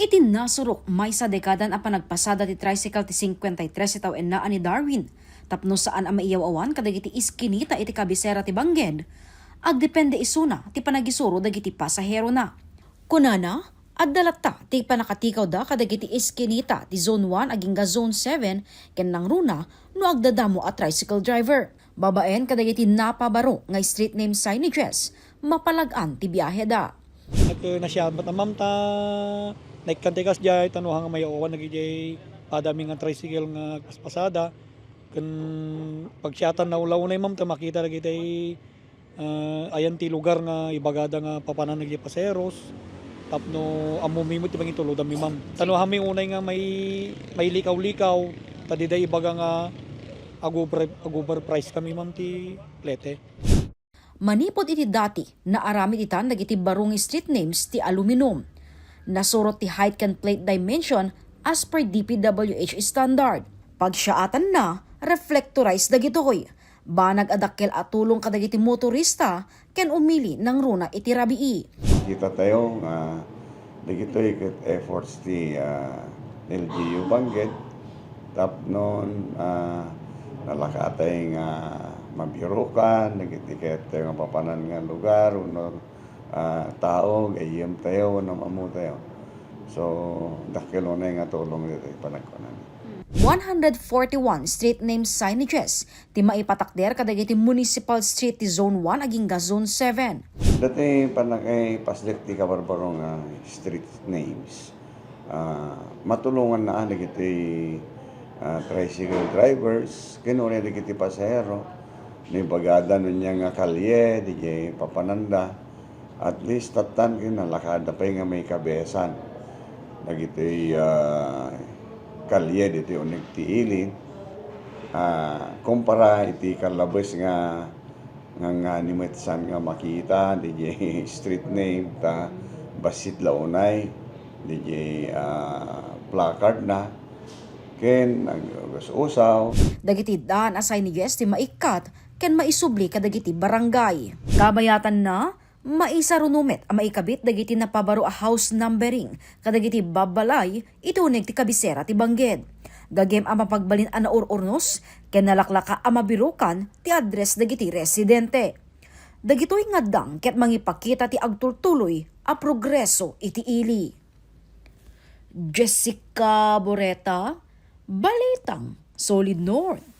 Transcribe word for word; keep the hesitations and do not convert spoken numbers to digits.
Iti nasurok maysa dekadan a panagpasada ti tricycle ti singkuenta y tres a tawenna a ni Darwin tapno saan a maiyaw-awan kadagiti iskinita iti kabisera ti bangged, agdepende isuna ti panagisuro dagiti pasaherona. Kunana, adda latta ti pannakatikawda kadagiti iskinita ti Zone one agingga Zone seven ken nangruna no agdadamo a tricycle driver. Babaen kadagiti napabaro nga street name signages, mapalag-an ti biaheda. Nasiabat a, ma'am, ta naikkan ti kasdiay, ta no, hanga mayaw-awan dagiti padami nga tricycle nga agpaspasada. Ken pagsiatan na ula unay, ma'am, ta makita dagiti, ah, ayan ti lugar nga ibagada nga papanan dagiti paseros tapno ammomi met ti pangitulodammi, ma'am. Ta no, hami unay nga mai-, mailikaw-likaw, ta dida ibaga nga agover-, agoverprice kami, ma'am, ti plete. Manipud iti dati, naaramid itan dagiti baro nga street names ti aluminum. Nasurot ti height ken plate dimension as per D P W H standard. Pagsiaatanna, reflectorize dagitoy. Banag a dakkel a tulong kadagiti motorista ken umili nangruna iti rabii. Kita tayo nga dagitoy ket efforts ti, ah, L G U Bangged tapnon, ah, nalakatay nga mabirukan dagiti kayat tayo nga papanan nga lugar wenno, ah, tao, gayyem tayo wenno ammo tayo. So, dakkel unay nga tulong ditoy panagkunan. One hundred forty-one street name signages ti maipatakder kadagiti municipal street ti Zone one agingga Zone seven. Dati panagpasdek ti kabarbaro nga street names, ah, matulonganna dagiti, ah, tricycle drivers ken unay dagiti pasahero. Naibagada no ania nga kalye, diay papananda. At least, tattan ken nalakada pay nga maikabesan dagiti, ah, kalye ditoy uneg ti ili, ah, kumpara iti kallabes nga, nga, nga ni met saan nga makita diay street name ta bassit la unay diay, ah, placard na ken nag-us-usaw. Dagiti daan a signages ti maikkat ken maisubli kadagiti barangay. Kabayatanna, maisaruno met a maikabit dagiti napabaro a house numbering kadagiti babbalay iti uneg ti kabisera ti bangged. Gagem a mapagbalin a naur-urnos ken nalaklaka a mabirukan ti address dagiti residente. Dagitoy nga addang ket mangipakita ti agtultuloy a progreso iti ili. Jessica Boreta, Balitang Solid North.